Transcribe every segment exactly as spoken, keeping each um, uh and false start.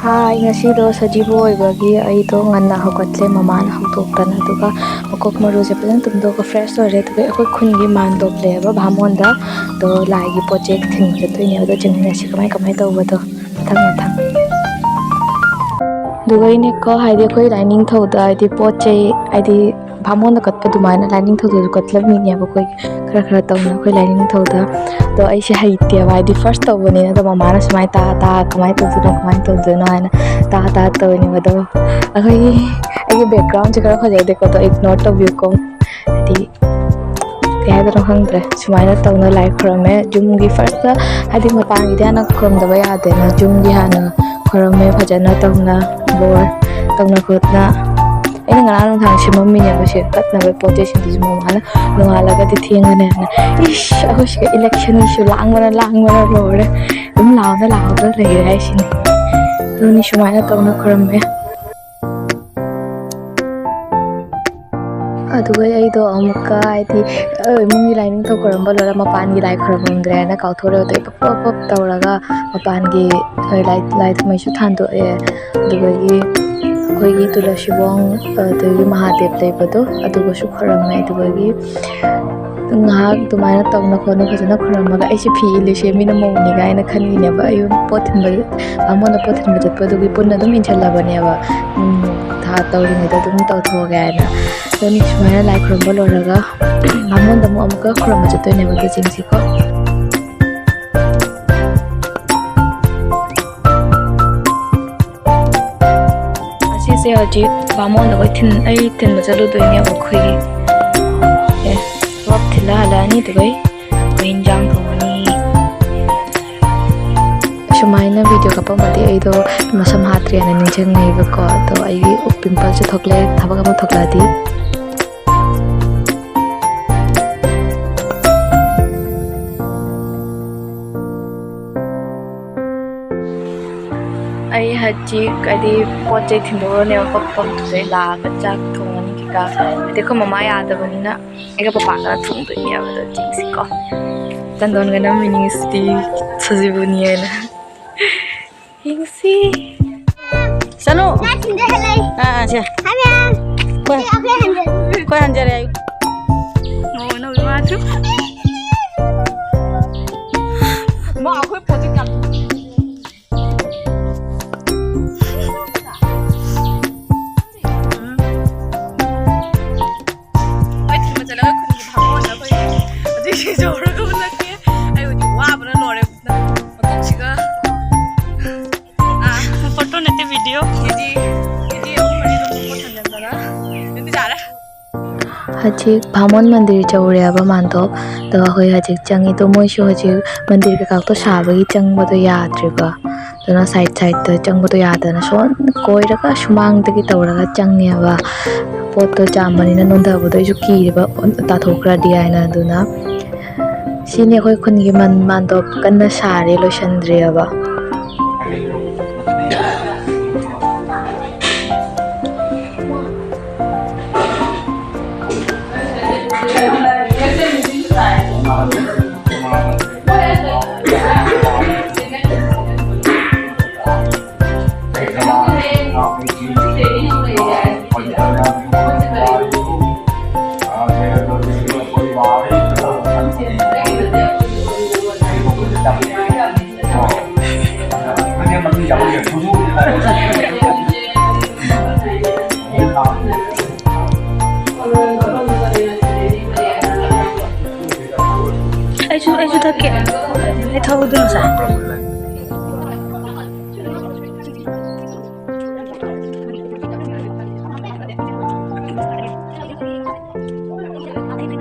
ꯍꯥꯏ, ꯉꯁꯤꯗꯣ ꯁꯖꯤꯕꯨ ꯑꯣꯏꯕꯒꯤ ꯑꯩꯗꯣ ꯉꯟꯅ ꯍꯧꯒꯠꯂꯦ, ꯃꯃꯥꯅ ꯍꯧꯗꯣꯛꯇꯅ꯫ ꯑꯗꯨꯒ ꯃꯀꯣꯛ ꯃꯔꯨꯁꯦ ꯐꯖꯅ ꯇꯨꯝꯊꯣꯛꯑꯒ fresh ꯑꯣꯏꯔꯦ꯫ ꯑꯗꯨꯒ ꯑꯩꯈꯣꯏ ꯈꯨꯟꯒꯤ ꯃꯥꯟꯗꯣꯞ ꯂꯩꯌꯦꯕ, ꯚꯥꯃꯣꯟꯗ꯫ ꯑꯗꯣ ꯂꯥꯏꯒꯤ ꯄꯣꯠ ꯆꯩ ꯊꯤꯟꯕ ꯆꯠꯇꯣꯏꯅꯦ꯫ ꯑꯗꯣ ꯆꯦꯡꯃꯤꯟꯅꯁꯤ ꯀꯃꯥꯏ ꯀꯃꯥꯏ ꯇꯧꯕꯗꯣ ꯃꯊꯪ ꯃꯊꯪ꯫ ꯑꯗꯨꯒ ꯑꯩꯅꯀꯣ, ꯍꯥꯏꯗꯤ ꯑꯩꯈꯣꯏ ꯂꯥꯏꯅꯤꯡꯊꯧꯗ, ꯍꯥꯏꯗꯤ ꯄꯣꯠ ꯆꯩ, ꯍꯥꯏꯗꯤ ꯚꯥꯃꯣꯟꯗ ꯀꯠꯄ ꯑꯗꯨꯃꯥꯏꯅ ꯂꯥꯏꯅꯤꯡꯊꯧꯗꯁꯨ ꯀꯠꯂꯝꯃꯤꯅꯦꯕ ꯑꯩꯈꯣꯏ ꯈꯔ ꯈꯔ ꯇꯧꯅ ꯑꯩꯈꯣꯏ ꯂꯥꯏꯅꯤꯡꯊꯧꯗ꯫ ꯑꯗꯣ ꯑꯩꯁꯦ ꯍꯩꯇꯦꯕ, ꯍꯥꯏꯗꯤ first ꯇꯧꯕꯅꯤꯅ꯫ ꯑꯗꯣ ꯃꯃꯥꯅ ꯁꯨꯃꯥꯏꯅ ꯇꯥ ꯇꯥ, ꯀꯃꯥꯏꯅ ꯇꯧꯗꯣꯏꯅꯣ, ꯀꯃꯥꯏꯅ ꯇꯧꯗꯣꯏꯅꯣ ꯍꯥꯏꯅ ꯇꯥ ꯇꯥ ꯇꯧꯔꯤꯅꯦꯕ꯫ ꯑꯗꯣ ꯑꯩꯈꯣꯏꯒꯤ, ꯑꯩꯒꯤ backgroundꯁꯦ ꯈꯔ ꯐꯖꯗꯦꯀꯣ, ꯑꯗꯣ ignore ꯇꯧꯕꯤꯌꯨꯀꯣ꯫ ꯍꯥꯏꯗꯤ ꯀꯩ ꯍꯥꯏꯗꯣꯏꯅꯣ ꯈꯪꯗ꯭ꯔꯦ꯫ ꯁꯨꯃꯥꯏꯅ ꯇꯧꯅ ꯂꯥꯏ ꯈꯨꯔꯝꯃꯦ꯫ ꯌꯨꯝꯒꯤ firstꯇ, ꯍꯥꯏꯗꯤ ꯃꯄꯥꯟꯒꯤꯗꯤ ꯍꯥꯟꯅ ꯈꯨꯔꯨꯝꯗꯕ ꯌꯥꯗꯦꯅ, ꯌꯨꯝꯒꯤ ꯍꯥꯟꯅ ꯈꯨꯔꯝꯃꯦ ꯐꯖꯅ ꯇꯧꯅ, ꯕꯣꯔ ꯇꯧꯅ ꯈꯣꯠꯅ꯫ ꯑꯩꯅ ꯉꯔꯥꯡ ꯅꯨꯡꯗꯥꯡ ꯁꯦꯝꯃꯝꯃꯤꯅꯦꯕ ꯁꯦ ꯀꯠꯅꯕ ꯄꯣꯠ ꯆꯩꯁꯤꯡꯗꯨꯁꯨ꯫ ꯃꯃꯥꯅ ꯅꯣꯡꯉꯥꯜꯂꯒꯗꯤ ꯊꯦꯡꯉꯅꯤ ꯍꯥꯏꯅ, ꯏꯁ, ꯑꯩꯈꯣꯏ ꯁꯤꯗ electionꯒꯤꯁꯨ ꯂꯥꯡꯕꯅ ꯂꯥꯡꯕꯅ ꯂꯣꯏꯔꯦ꯫ ꯑꯗꯨꯝ ꯂꯥꯎꯅ ꯂꯥꯎꯅ ꯂꯩꯔꯦ ꯍꯥꯏꯁꯤꯅꯤ꯫ ꯑꯗꯨꯅꯤ, ꯁꯨꯃꯥꯏꯅ ꯇꯧꯅ ꯈꯨꯔꯝꯃꯦ꯫ ꯑꯗꯨꯒ ꯑꯩꯗꯣ ꯑꯃꯨꯛꯀ, ꯍꯥꯏꯗꯤ, ꯑ, ꯏꯃꯨꯡꯒꯤ ꯂꯥꯏꯅꯤꯡꯊꯧ ꯈꯨꯔꯝꯕ ꯂꯣꯏꯔ ꯃꯄꯥꯟꯒꯤ ꯂꯥꯏ ꯈꯨꯔꯝꯃꯝꯗ꯭ꯔꯦꯅ ꯀꯥꯎꯊꯣꯛꯑꯦ꯫ ꯑꯗꯩ ꯄꯞ ꯄꯞ ꯄꯞ ꯇꯧꯔꯒ ꯃꯄꯥꯟꯒꯤ, ꯑ, ꯂꯥꯏ, ꯂꯥꯏ ꯃꯩꯁꯨ ꯊꯥꯟꯗꯣꯛꯑꯦ꯫ ꯑꯗꯨꯗꯒꯤ ꯑꯩꯈꯣꯏꯒꯤ ꯇꯨꯂꯁꯤꯕꯣꯡ, ꯑꯗꯒꯤ ꯃꯍꯥꯗꯦꯕ ꯂꯩꯕꯗꯣ, ꯑꯗꯨꯒꯁꯨ ꯈꯨꯔꯝꯃꯦ꯫ ꯑꯗꯨꯗꯒꯤ ꯉꯥꯏꯍꯥꯛ ꯑꯗꯨꯃꯥꯏꯅ ꯇꯧꯅ ꯈꯣꯠꯅ ꯐꯖꯅ ꯈꯨꯔꯝꯃꯒ, ꯑꯩꯁꯦ ꯐꯤ ꯏꯜꯂꯤꯁꯦ ꯃꯤꯅ ꯃꯧꯅꯤ ꯀꯥꯏꯅ ꯈꯟꯈꯤꯅꯦꯕ꯫ ꯑꯩ ꯄꯣꯠ ꯊꯤꯟꯕ, ꯕꯥꯃꯣꯟꯗ ꯄꯣꯠ ꯊꯤꯟꯕ ꯆꯠꯄꯗꯨꯒꯤ ꯄꯨꯟꯅ ꯑꯗꯨꯝ ꯏꯟꯁꯤꯜꯂꯕꯅꯦꯕ꯫ ꯎꯝ, ꯊꯥ ꯇꯧꯔꯤꯉꯩꯗ ꯑꯗꯨꯝ ꯇꯧꯊꯣꯛꯑꯒꯦ ꯍꯥꯏꯅ꯫ ꯑꯗꯨꯅꯤ, ꯁꯨꯃꯥꯏꯅ ꯂꯥꯏ ꯈꯨꯔꯨꯝꯕ ꯂꯣꯏꯔꯒ ꯕꯥꯃꯣꯟꯗ ꯑꯃꯨꯛ ꯑꯃꯨꯛꯀ ꯈꯨꯔꯨꯝꯕ ꯆꯠꯇꯣꯏꯅꯦꯕ ꯑꯗꯨ ꯆꯤꯡꯁꯤꯀꯣ꯫ ꯑꯁꯤꯁꯦ ꯍꯧꯖꯤꯛ ꯕꯥꯃꯣꯟꯗ ꯑꯩꯈꯣꯏ ꯊꯤꯟ-, ꯑꯩ ꯊꯤꯟꯕ ꯆꯠꯂꯨꯗꯣꯏꯅꯦꯕ ꯑꯩꯈꯣꯏꯒꯤ꯫ ꯑꯦ, ꯄꯨꯂꯞ ꯊꯤꯜꯂ ꯍꯜꯂꯛꯑꯅꯤ ꯑꯗꯨꯒ ꯑꯩꯈꯣꯏ ꯏꯟꯖꯥꯡ ꯊꯣꯡꯉꯅꯤ꯫ ꯁꯨꯃꯥꯏꯅ video ꯀꯥꯞꯄꯝꯃꯗꯤ ꯑꯩꯗꯣ ꯃꯁꯝ ꯍꯥꯠꯇ꯭ꯔꯦꯅ ꯅꯤꯡꯁꯤꯡꯅꯩꯕꯀꯣ꯫ ꯑꯗꯣ ꯑꯩꯒꯤ pimpleꯁꯨ ꯊꯣꯛꯂꯛꯑꯦ, ꯊꯕꯛ ꯑꯃ ꯊꯣꯛꯂꯛꯑꯗꯤ꯫ ꯑꯩ ꯍꯧꯖꯤꯛ ꯍꯥꯏꯗꯤ ꯄꯣꯠ ꯆꯩ ꯊꯤꯟꯗꯣꯛꯎꯔꯅꯦꯕ, ꯄꯞ ꯄꯞ ꯇꯨꯗꯩ ꯂꯥꯛꯑꯒ ꯆꯥꯛ ꯊꯣꯡꯉꯅꯤ ꯀꯩꯀꯥ꯫ ꯍꯥꯏꯗꯤ ꯑꯩꯈꯣꯏ ꯃꯃꯥ ꯌꯥꯗꯕꯅꯤꯅ ꯑꯩꯒ ꯄꯄꯥꯒ ꯊꯣꯡꯗꯣꯏꯅꯦꯕ꯫ ꯑꯗꯣ ꯌꯦꯡꯁꯤꯀꯣ꯫ ꯆꯟꯗꯣꯟꯒ ꯅꯝꯃꯤꯅꯤ ꯉꯁꯤꯗꯤ ꯁꯖꯤꯕꯨꯅꯤ ꯍꯥꯏꯅ꯫ ꯌꯦꯡꯁꯤ꯫ ꯑꯥ, ꯑꯥ, ꯁꯦ꯫ ꯍꯥꯏ, ꯃꯌꯥꯝ꯫ ꯑꯩꯈꯣꯏ, ꯑꯩꯈꯣꯏ ꯍꯟꯖꯔꯦ꯫ ꯑꯩꯈꯣꯏ ꯍꯟꯖꯔꯦ꯫ ꯑꯣ, ꯅꯣꯏ ꯃꯥꯁꯨ꯫ ꯃꯥ ꯑꯩꯈꯣꯏ ꯄ꯭ꯔꯣꯖꯦꯛ ꯌꯥꯝ ꯑꯩ ꯊꯤꯟꯕ ꯆꯠꯂꯒ ꯈꯨꯟꯒꯤ ꯚꯥꯃꯣꯟꯗ ꯑꯩꯈꯣꯏ ꯍꯧꯖꯤꯛ ꯌꯧꯔꯒ ꯎꯠꯂꯛꯀꯦ꯫ ꯑꯩ ꯍꯧꯖꯤꯛ ꯋꯥꯕꯅ ꯂꯣꯏꯔꯦ꯫ ꯃꯀꯣꯛꯁꯤꯒ꯫ ꯑꯥ, ꯐꯣꯇꯣ ꯅꯠꯇꯦ, ꯚꯤꯗꯤꯑꯣ꯫ ꯀꯦꯖꯤ, ꯀꯦꯖꯤ ꯑꯍꯨꯝ ꯃꯔꯤ ꯑꯗꯨꯝ ꯄꯣꯠ ꯊꯥꯡꯖꯟꯕꯗ ꯅꯨꯄꯤ ꯇꯥꯔꯦ꯫ ꯍꯧꯖꯤꯛ ꯚꯥꯃꯣꯟ ꯃꯟꯗꯤꯔ ꯌꯧꯔꯦꯕ ꯃꯥꯟꯗꯣꯞ꯫ ꯑꯗꯣ ꯑꯩꯈꯣꯏ ꯍꯧꯖꯤꯛ ꯆꯪꯉꯤ꯫ ꯑꯗꯣ ꯃꯣꯏꯁꯨ ꯍꯧꯖꯤꯛ ꯃꯟꯗꯤꯔ ꯀꯩꯀꯥꯗꯣ ꯁꯥꯕꯒꯤ ꯆꯪꯕꯗꯣ ꯌꯥꯗ꯭ꯔꯤꯕ꯫ ꯑꯗꯨꯅ ꯁꯥꯏꯠ ꯁꯥꯏꯠꯇ ꯆꯪꯕꯗꯣ ꯌꯥꯗꯅ ꯁꯣꯝ ꯀꯣꯏꯔꯒ ꯁꯨꯃꯥꯡꯗꯒꯤ ꯇꯧꯔꯒ ꯆꯪꯉꯦꯕ꯫ ꯄꯣꯠꯇꯣ ꯆꯥꯝꯕꯅꯤꯅ ꯅꯣꯟꯊꯕꯗꯣ ꯑꯩꯁꯨ ꯀꯤꯔꯤꯕ, ꯇꯥꯊꯣꯛꯈ꯭ꯔꯗꯤ ꯍꯥꯏꯅ꯫ ꯑꯗꯨꯅ ꯁꯤꯅꯤ ꯑꯩꯈꯣꯏ ꯈꯨꯟꯒꯤ ꯃꯟ-, ꯃꯥꯟꯗꯣꯞ ꯀꯟꯅ ꯁꯥꯔꯤ, ꯂꯣꯏꯁꯤꯟꯗ꯭ꯔꯤꯑꯕ꯫ ꯑꯩꯁꯨ, ꯑꯩꯁꯨ ꯊꯛꯀꯦ꯫ ꯑꯩ ꯊꯛꯎꯗꯣꯏꯅꯣ ꯉꯁꯥꯏ꯫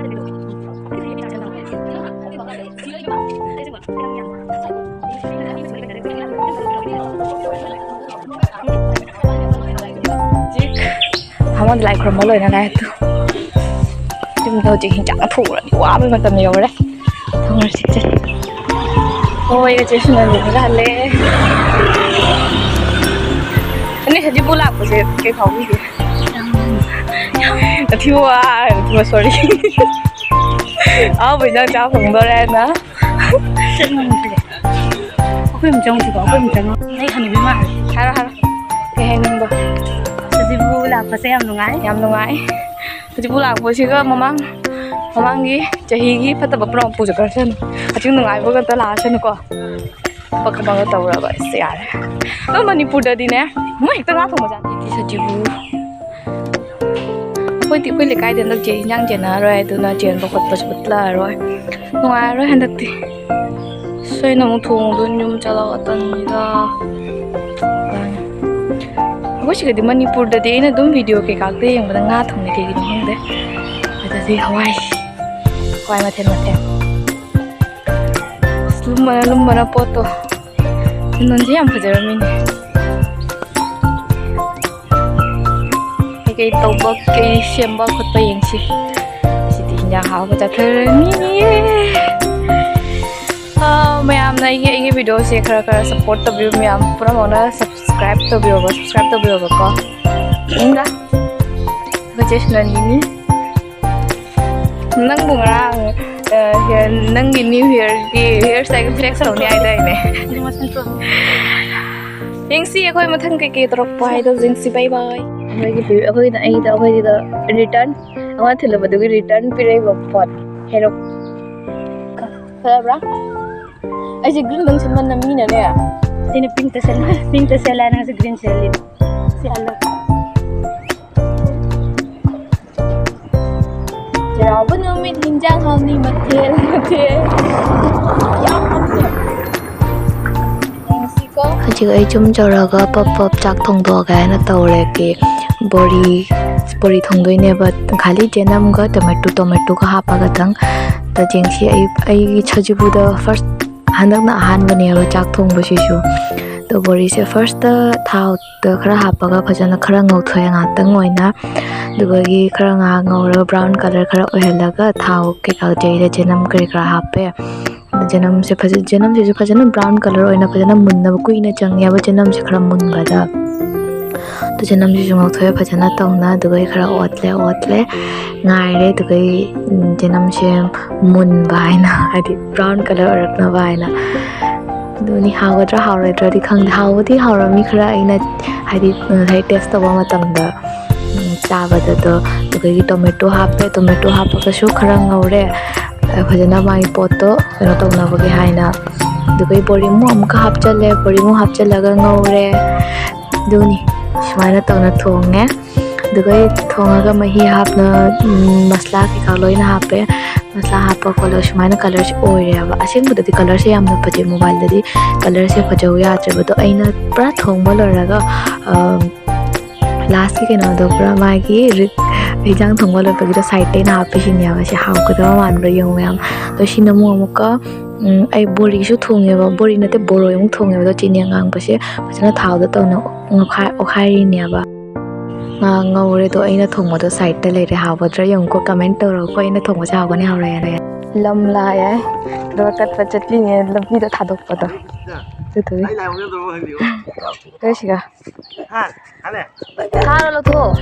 ꯍꯧꯖꯤꯛ ꯍꯥꯃꯣꯟꯗ ꯂꯥꯏ ꯈꯨꯔꯨꯝꯕ ꯂꯣꯏꯅ ꯉꯥꯏ ꯑꯗꯨ꯫ ꯌꯨꯝꯗ ꯍꯧꯖꯤꯛ ꯍꯤꯟꯖꯥꯡ ꯊꯣꯡꯉꯨꯔꯅꯤ꯫ ꯋꯥꯕꯒꯤ ꯃꯇꯝ ꯌꯧꯔꯦ꯫ ꯊꯣꯡꯉꯨꯔꯁꯤ, ꯆꯠꯁꯤ꯫ ꯍꯣꯏ, ꯏꯆꯦ ꯁꯨꯅꯟꯗꯤꯅꯤꯒ ꯍꯜꯂꯦ꯫ ꯑꯅꯤ ꯍꯧꯖꯤꯛꯄꯨ ꯂꯥꯛꯄꯁꯦ ꯀꯩ ꯐꯥꯎꯕꯤꯒꯦ? ꯌꯥꯝ ꯊꯤꯕ ꯋꯥ ꯍꯥꯏꯕ, ꯊꯤꯕ, ꯁꯣꯔꯤ꯫ ꯑꯍꯥꯎꯕ ꯏꯟꯖꯥꯡ ꯆꯥ ꯐꯪꯗꯣꯔꯦ ꯍꯥꯏꯅ꯫ ꯆꯠ ꯉꯝꯗ꯭ꯔꯦ꯫ ꯑꯩꯈꯣꯏ ꯑꯃꯨꯛ ꯆꯪꯉꯨꯁꯤꯀꯣ, ꯑꯩꯈꯣꯏ ꯑꯃꯨꯛ ꯆꯪꯉꯣ꯫ ꯑꯩ ꯍꯅꯨꯕꯤ ꯃꯥꯜꯂꯦ꯫ ꯍꯥꯏꯔꯣ, ꯍꯥꯏꯔꯣ꯫ ꯀꯩ ꯍꯥꯏꯅꯤꯡꯕ? ꯁꯤꯗꯤ ꯂꯥꯛꯄꯁꯦ ꯌꯥꯝ ꯅꯨꯡꯉꯥꯏ꯫ ꯌꯥꯝ ꯅꯨꯡꯉꯥꯏ꯫ ꯍꯧꯖꯤꯛꯄꯨ ꯂꯥꯛꯄꯁꯤꯒ ꯃꯃꯥꯡ, ꯃꯃꯥꯡꯒꯤ ꯆꯍꯤꯒꯤ ꯐꯠꯇꯕ ꯄꯨꯝꯅꯃꯛ ꯄꯨꯖꯈ꯭ꯔꯁꯅꯨ꯫ ꯍꯧꯖꯤꯛ ꯅꯨꯡꯉꯥꯏꯕ ꯉꯥꯛꯇ ꯂꯥꯛꯑꯁꯅꯨꯀꯣ꯫ ꯊꯕꯛ ꯊꯕꯛ ꯇꯧꯔꯕ ꯑꯁ ꯌꯥꯔꯦ꯫ ꯑꯗꯣ ꯃꯅꯤꯄꯨꯔꯗꯗꯤꯅꯦ ꯃꯣꯏ ꯍꯦꯛꯇ ꯉꯥ ꯊꯣꯡꯕ ꯆꯥꯅꯩ꯫ ꯁꯖꯤꯕꯨ꯫ ꯑꯩꯈꯣꯏꯗꯤ ꯑꯩꯈꯣꯏ ꯂꯩꯀꯥꯏꯗ ꯍꯟꯗꯛ ꯆꯦ ꯏꯟꯖꯥꯡ ꯆꯦꯟꯅꯔꯔꯣꯏ, ꯑꯗꯨꯅ ꯆꯦꯟꯕ ꯈꯣꯠꯄꯁꯨ ꯎꯠꯂꯛꯑꯔꯣꯏ꯫ ꯅꯨꯡꯉꯥꯏꯔꯔꯣꯏ ꯍꯟꯗꯛꯇꯤ꯫ ꯑꯁ, ꯑꯩꯅ ꯑꯃꯨꯛ ꯊꯣꯡꯗꯣꯏꯅꯤ ꯌꯨꯝ ꯆꯠꯂꯒ, ꯇꯟꯅꯤꯗ꯫ ꯑꯩꯈꯣꯏ ꯁꯤꯗꯗꯤ, ꯃꯅꯤꯄꯨꯔꯗꯗꯤ ꯑꯩꯅ ꯑꯗꯨꯝ ꯚꯤꯗꯤꯑꯣ ꯀꯩꯀꯥ ꯌꯦꯡꯕꯗ ꯉꯥ ꯊꯣꯡꯉꯦ, ꯀꯩꯒꯤꯅꯣ ꯈꯪꯗꯦ꯫ ꯑꯗꯨꯗꯤ ꯍꯋꯥꯏ, ꯍꯋꯥꯏ ꯃꯊꯦꯜ ꯃꯊꯦꯜ꯫ ꯑꯁ, ꯂꯨꯝꯕꯅ ꯂꯨꯝꯕꯅ ꯄꯣꯠꯇꯣ꯫ ꯅꯨꯡꯁꯦ ꯌꯥꯝ ꯐꯖꯔꯝꯃꯤꯅꯦ꯫ ꯀꯩꯀꯩ ꯇꯧꯕ, ꯀꯩ ꯁꯦꯝꯕ ꯈꯣꯠꯄ ꯌꯦꯡꯁꯤ꯫ ꯁꯤꯗꯤ ꯍꯤꯟꯖꯥꯡ ꯍꯥꯎꯕ ꯆꯥꯊꯔꯅꯤ꯫ ꯑꯥ, ꯃꯌꯥꯝꯅ ꯑꯩꯒꯤ, ꯑꯩꯒꯤ ꯚꯤꯗꯤꯑꯣꯁꯦ ꯈꯔ ꯈꯔ ꯁꯞꯄꯣꯔꯠ ꯇꯧꯕꯤꯌꯨ ꯃꯌꯥꯝ꯫ ꯄꯨꯝꯅꯃꯛꯅ ꯁꯕꯁꯀ꯭ꯔꯥꯏꯕ ꯇꯧꯕꯤꯌꯣꯕ, ꯁꯕꯁꯀ꯭ꯔꯥꯏꯕ ꯇꯧꯕꯤꯌꯣꯕꯀꯣ꯫ ꯏꯪꯗ꯫ ꯑꯩꯈꯣꯏ ꯆꯦ ꯁꯨꯅꯟꯒꯤꯅꯤ꯫ ꯅꯪꯕꯨ ꯉꯔꯥꯡ, ꯑ, ꯍꯤꯌꯔ, ꯅꯪꯒꯤ ꯅ꯭ꯌꯨ ꯍꯤꯌꯔꯒꯤ ꯍꯤꯌꯔ ꯁ꯭ꯇꯥꯏꯜ ꯐ꯭ꯂꯦꯛꯁ ꯇꯧꯅꯤ ꯍꯥꯏꯗꯥꯏꯅꯦ? ꯌꯦꯡꯁꯤ ꯑꯩꯈꯣꯏ ꯃꯊꯪ ꯀꯩꯀꯩ ꯇꯧꯔꯛꯄ ꯍꯥꯏꯗꯣ ꯌꯦꯡꯁꯤ꯫ ꯕꯥꯏ ꯕꯥꯏ꯫ ꯑꯩꯈꯣꯏꯒꯤ, ꯑꯩꯈꯣꯏꯅ, ꯑꯩꯗ, ꯑꯩꯈꯣꯏꯒꯤꯗ ꯔꯤꯇꯔꯟ, ꯑꯃ ꯊꯤꯜꯂꯨꯕꯗꯨꯒꯤ ꯔꯤꯇꯔꯟ ꯄꯤꯔꯛꯏꯕ ꯄꯣꯠ ꯍꯩꯔꯣꯛ꯫ ꯐꯖꯕ꯭ꯔꯥ? ꯑꯩꯁꯦ ꯒ꯭ꯔꯤꯟꯗꯪ ꯁꯦꯠꯃꯟꯅ ꯃꯤꯅꯅꯦ꯫ ꯁꯤꯅ ꯄꯤꯡꯛꯇ ꯁꯦꯠꯂꯦ, ꯄꯤꯡꯛꯇ ꯁꯦꯠꯂꯦ, ꯅꯪꯁꯨ ꯒ꯭ꯔꯤꯟ ꯁꯦꯠꯂꯤ꯫ ꯁꯤ ꯍꯜꯂꯣ꯫ ꯆꯩꯔꯥꯎꯕ ꯅꯨꯃꯤꯠ ꯍꯤꯟꯖꯥꯡ ꯍꯥꯎꯅꯤ ꯃꯊꯦꯜ ꯃꯊꯦꯜ꯫ ꯌꯥꯝ ꯍꯥꯎꯅꯤ꯫ ꯌꯦꯡꯁꯤꯀꯣ꯫ ꯍꯧꯖꯤꯛ ꯑꯩ ꯌꯨꯝ ꯌꯧꯔꯒ ꯄꯞ ꯄꯞ ꯆꯥꯛ ꯊꯣꯡꯗꯣꯛꯑꯒꯦ ꯍꯥꯏꯅ ꯇꯧꯔꯦ꯫ ꯀꯤ ꯕꯣꯔꯤ, ꯕꯣꯔꯤ ꯊꯣꯡꯗꯣꯏꯅꯦꯕ꯫ ꯈꯥꯂꯤ ꯆꯦꯅꯝꯒ ꯇꯣꯃꯦꯇꯣ, ꯇꯣꯃꯦꯇꯣꯒ ꯍꯥꯞꯄꯒꯇꯪ꯫ ꯑꯗ ꯌꯦꯡꯁꯤ, ꯑꯩ, ꯑꯩꯒꯤ ꯁꯖꯤꯕꯨꯗ ꯐꯥꯔꯁ, ꯍꯟꯗꯛꯅ ꯑꯍꯥꯟꯕꯅꯦꯕ ꯆꯥꯛ ꯊꯣꯡꯕꯁꯤꯁꯨ꯫ ꯑꯗꯣ ꯕꯣꯔꯤꯁꯦ ꯐꯥꯔꯁꯇ ꯊꯥꯎꯗ ꯈꯔ ꯍꯥꯞꯄꯒ ꯐꯖꯅ ꯈꯔ ꯉꯧꯊꯣꯛꯑꯦ ꯉꯥꯛꯇꯪ ꯑꯣꯏꯅ꯫ ꯑꯗꯨꯒꯒꯤ ꯈꯔ ꯉꯥꯏꯍꯥꯛ ꯉꯧꯔꯒ ꯕ꯭ꯔꯥꯎꯟ ꯀꯂꯔ ꯈꯔ ꯑꯣꯏꯍꯜꯂꯒ ꯊꯥꯎ ꯀꯩꯀꯥ, ꯆꯩꯔ ꯆꯦꯅꯝ ꯀꯔꯤ ꯀꯔꯥ ꯍꯥꯞꯄꯦ꯫ ꯑꯗ ꯆꯦꯅꯝꯁꯦ ꯐꯖ-, ꯆꯦꯅꯝꯁꯤꯁꯨ ꯐꯖꯅ ꯕ꯭ꯔꯥꯎꯟ ꯀꯂꯔ ꯑꯣꯏꯅ ꯐꯖꯅ ꯃꯨꯟꯅꯕ ꯀꯨꯏꯅ ꯆꯪꯉꯦꯕ ꯆꯦꯅꯝꯁꯦ ꯈꯔ ꯃꯨꯟꯕꯗ꯫ ꯑꯗꯨ ꯆꯦꯅꯝꯁꯤꯁꯨ ꯉꯧꯊꯣꯛꯑꯦ ꯐꯖꯅ ꯇꯧꯅ, ꯑꯗꯨꯒ ꯑꯩ ꯈꯔ ꯑꯣꯠꯂꯦ, ꯑꯣꯠꯂꯦ, ꯉꯥꯏꯔꯦ꯫ ꯑꯗꯨꯒ ꯑꯩ, ꯎꯝ, ꯆꯦꯅꯝꯁꯦ ꯃꯨꯟꯕ ꯍꯥꯏꯅ, ꯍꯥꯏꯗꯤ ꯕ꯭ꯔꯥꯎꯟ ꯀꯂꯔ ꯑꯣꯏꯔꯛꯅꯕ ꯍꯥꯏꯅ꯫ ꯑꯗꯨꯅꯤ, ꯍꯥꯎꯒꯗ꯭ꯔꯥ ꯍꯥꯎꯔꯣꯏꯗ꯭ꯔꯗꯤ ꯈꯪꯗꯦ꯫ ꯍꯥꯎꯕꯗꯤ ꯍꯥꯎꯔꯝꯃꯤ ꯈꯔ, ꯑꯩꯅ ꯍꯥꯏꯗꯤ ꯉꯁꯥꯏ ꯇꯦꯁ ꯇꯧꯕ ꯃꯇꯝꯗ꯫ ꯆꯥꯕꯗꯗꯣ꯫ ꯑꯗꯨꯗꯒꯤ ꯇꯣꯃꯦꯇꯣ ꯍꯥꯞꯄꯦ, ꯇꯣꯃꯦꯇꯣ ꯍꯥꯞꯄꯒꯁꯨ ꯈꯔ ꯉꯧꯔꯦ, ꯑ, ꯐꯖꯅ ꯃꯥꯒꯤ ꯄꯣꯠꯇꯣ ꯀꯩꯅꯣ ꯇꯧꯅꯕꯒꯤ ꯍꯥꯏꯅ꯫ ꯑꯗꯨꯗꯒꯤ ꯕꯣꯔꯤꯃꯨ ꯑꯃꯨꯛꯀ ꯍꯥꯞꯆꯜꯂꯦ, ꯕꯣꯔꯤꯃꯨ ꯍꯥꯞꯆꯜꯂꯒ ꯉꯧꯔꯦ꯫ ꯑꯗꯨꯅꯤ, ꯁꯨꯃꯥꯏꯅ ꯇꯧꯅ ꯊꯣꯡꯉꯦ꯫ ꯑꯗꯨꯒ ꯑꯩ ꯊꯣꯡꯉꯒ ꯃꯍꯤ ꯍꯥꯞꯅ, ꯎꯝ, ꯃꯁꯂꯥ ꯀꯩꯀꯥ ꯂꯣꯏꯅ ꯍꯥꯞꯄꯦ꯫ ꯃꯁꯂꯥ ꯍꯥꯞꯄ ꯈꯣꯠꯂꯒ ꯁꯨꯃꯥꯏꯅ ꯀꯂꯔꯁꯦ ꯑꯣꯏꯔꯦꯕ꯫ ꯑꯁꯦꯡꯕꯗꯗꯤ ꯀꯂꯔꯁꯦ ꯌꯥꯝꯅ ꯐꯖꯩ, ꯃꯣꯕꯥꯏꯜꯗꯗꯤ ꯀꯂꯔꯁꯦ ꯐꯖꯧ ꯌꯥꯗ꯭ꯔꯦꯕ꯫ ꯑꯗꯣ ꯑꯩꯅ ꯄꯨꯔꯥ ꯊꯣꯡꯕ ꯂꯣꯏꯔꯒ, ꯑ, ꯂꯥꯁꯀꯤ ꯀꯩꯅꯣꯗꯣ ꯄꯨꯔꯥ ꯃꯥꯒꯤ ꯔꯤ-, ꯍꯤꯟꯖꯥꯡ ꯊꯣꯡꯕ ꯂꯣꯏꯕꯒꯤꯗꯣ ꯁꯥꯏꯗꯇ ꯑꯩꯅ ꯍꯥꯞꯄꯤꯁꯤꯅꯦꯕ꯫ ꯁꯤ ꯍꯥꯎꯒꯗꯕ ꯃꯥꯟꯕ꯭ꯔꯥ ꯌꯦꯡꯉꯨ ꯃꯌꯥꯝ꯫ ꯑꯗꯣ ꯁꯤꯅ ꯑꯃꯨꯛ ꯑꯃꯨꯛꯀ, ꯎꯝ, ꯑꯩ ꯕꯣꯔꯤꯁꯨ ꯊꯣꯡꯉꯦꯕ꯫ ꯕꯣꯔꯤ ꯅꯠꯇꯦ, ꯕꯣꯔꯣꯏ ꯑꯃꯨꯛ ꯊꯣꯡꯉꯦꯕ꯫ ꯑꯗꯣ ꯆꯤꯅꯤ ꯑꯉꯥꯡꯕꯁꯦ ꯐꯖꯅ ꯊꯥꯎꯗ ꯇꯧꯅ ꯑꯣꯠꯈꯥꯏ-, ꯑꯣꯠꯈꯥꯏꯔꯤꯅꯦꯕ꯫ ꯉꯥ ꯉꯧꯔꯦ꯫ ꯑꯗꯣ ꯑꯩꯅ ꯊꯣꯡꯕꯗꯣ ꯁꯥꯏꯗꯇ ꯂꯩꯔꯦ꯫ ꯍꯥꯎꯒꯗ꯭ꯔꯥ ꯌꯦꯡꯉꯨꯀꯣ, ꯀꯃꯦꯟ ꯇꯧꯔꯣꯀꯣ꯫ ꯑꯩꯅ ꯊꯣꯡꯕꯁꯦ ꯍꯥꯎꯒꯅꯤ, ꯍꯥꯎꯔꯣꯏ ꯍꯥꯏꯅ꯫ ꯂꯝ ꯂꯥꯛꯑꯦ꯫ ꯑꯗꯨꯒ ꯀꯠꯄ ꯆꯠꯄꯤꯅꯦ, ꯂꯝꯕꯤꯗ ꯊꯥꯗꯣꯛꯄꯗꯣ꯫ ꯑꯗꯨꯗꯨꯒꯤ꯫ ꯀꯩꯁꯤꯒ? ꯊꯥꯔꯣ, ꯂꯧꯊꯣꯛꯑꯣ꯫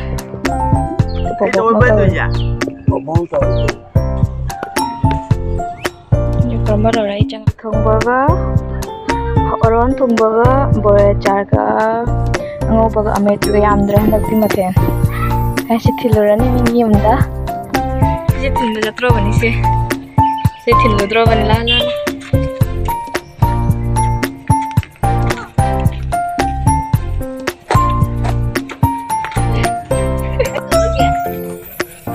ꯀꯔꯝꯕ ꯂꯧꯔ ꯑꯩ ꯆꯪ-, ꯊꯣꯡꯕꯒ, ꯑꯣꯔꯣꯟ ꯊꯣꯡꯕꯒ, ꯕꯣꯔꯥ ꯑꯆꯥꯔꯒ, ꯑꯉꯧꯕꯒ, ꯑꯃꯦꯠꯄꯒ꯫ ꯌꯥꯝꯗ꯭ꯔꯦ ꯍꯟꯗꯛꯇꯤ ꯃꯊꯦꯜ꯫ ꯑꯩ ꯁꯤ ꯊꯤꯜꯂꯨꯔꯅꯤ ꯃꯤ ꯑꯃꯗ꯫ ꯁꯤꯁꯦ ꯊꯤꯟꯕ ꯆꯠꯇ꯭ꯔꯣꯕꯅꯤ ꯁꯦ꯫ ꯁꯤ ꯊꯤꯜꯂꯨꯗ꯭ꯔꯣꯕꯅꯤ, ꯂꯥ, ꯂꯥ, ꯂꯥ꯫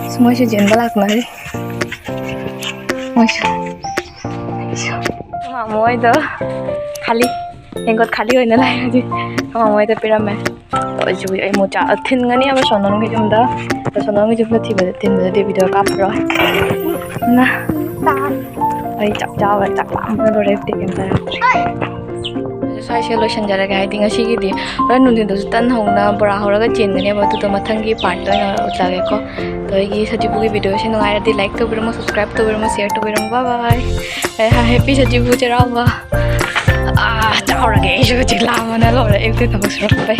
ꯑꯁ, ꯃꯣꯏꯁꯨ ꯆꯦꯟꯕ ꯂꯥꯛꯅꯔꯤ꯫ ꯃꯣꯏꯁꯨ꯫ ꯃꯥꯃꯣ ꯍꯣꯏꯗꯣ ꯈꯥꯂꯤ, ꯇꯦꯡꯀꯣꯠ ꯈꯥꯂꯤ ꯑꯣꯏꯅ ꯂꯥꯛꯑꯦ ꯍꯧꯖꯤꯛ꯫ ꯃꯥꯃꯣ ꯍꯣꯏꯗ ꯄꯤꯔꯝꯃꯦ꯫ ꯑꯗꯣ ꯑꯩꯁꯨ, ꯑꯩ ꯃꯣꯆꯥ ꯊꯤꯟꯒꯅꯦꯕ ꯁꯣꯅꯝꯒꯤ ꯌꯨꯝꯗ꯫ ꯑꯗꯣ ꯁꯣꯅꯝꯒꯤ ꯌꯨꯝꯗ ꯊꯤꯟꯕꯗ, ꯊꯤꯟꯕꯗꯗꯤ ꯚꯤꯗꯤꯑꯣ ꯀꯥꯞꯄꯔꯣꯏ꯫ ꯑꯗꯨꯅ ꯑꯩ ꯆꯥꯛ ꯆꯥꯕ, ꯆꯥꯛ ꯂꯥꯝꯕꯅ ꯂꯣꯏꯔꯦ, ꯇꯤꯐꯤꯟ ꯆꯥꯔꯛꯇ꯭ꯔꯤ꯫ ꯁ꯭ꯋꯥꯏꯁꯦ ꯂꯣꯏꯁꯤꯟꯖꯔꯒꯦ, ꯍꯥꯏꯗꯤ ꯉꯁꯤꯒꯤꯗꯤ ꯍꯣꯔꯦꯟ ꯅꯨꯡꯊꯤꯟꯗꯁꯨ ꯇꯟ ꯍꯧꯅ ꯕꯣꯔꯥ ꯍꯧꯔꯒ ꯆꯦꯟꯒꯅꯦꯕ, ꯑꯗꯨꯗꯣ ꯃꯊꯪꯒꯤ ꯄꯥꯔꯠꯇ ꯑꯣꯏꯅ ꯎꯠꯂꯛꯑꯒꯦꯀꯣ꯫ ꯑꯗꯣ ꯑꯩꯒꯤ ꯁꯖꯤꯕꯨꯒꯤ ꯚꯤꯗꯤꯑꯣꯁꯦ ꯅꯨꯡꯉꯥꯏꯔꯗꯤ ꯂꯥꯏꯛ ꯇꯧꯕꯤꯔꯝꯃꯣ, ꯁꯕꯁꯀ꯭ꯔꯥꯏꯕ ꯇꯧꯕꯤꯔꯝꯃꯣ, ꯁꯤꯌꯔ ꯇꯧꯕꯤꯔꯝꯃꯣ꯫ ꯕꯥꯏ ꯕꯥꯏ꯫ ꯍꯦꯄꯤ ꯁꯖꯤꯕꯨ ꯆꯩꯔꯥꯎꯕ꯫ ꯑꯥ, ꯆꯥꯎꯔꯒꯦ ꯑꯩꯁꯨ ꯍꯧꯖꯤꯛ ꯂꯥꯝꯕꯅ ꯂꯣꯏꯔꯦ ꯑꯌꯨꯛꯇ ꯊꯕꯛ ꯁꯨꯔꯛꯄꯩ꯫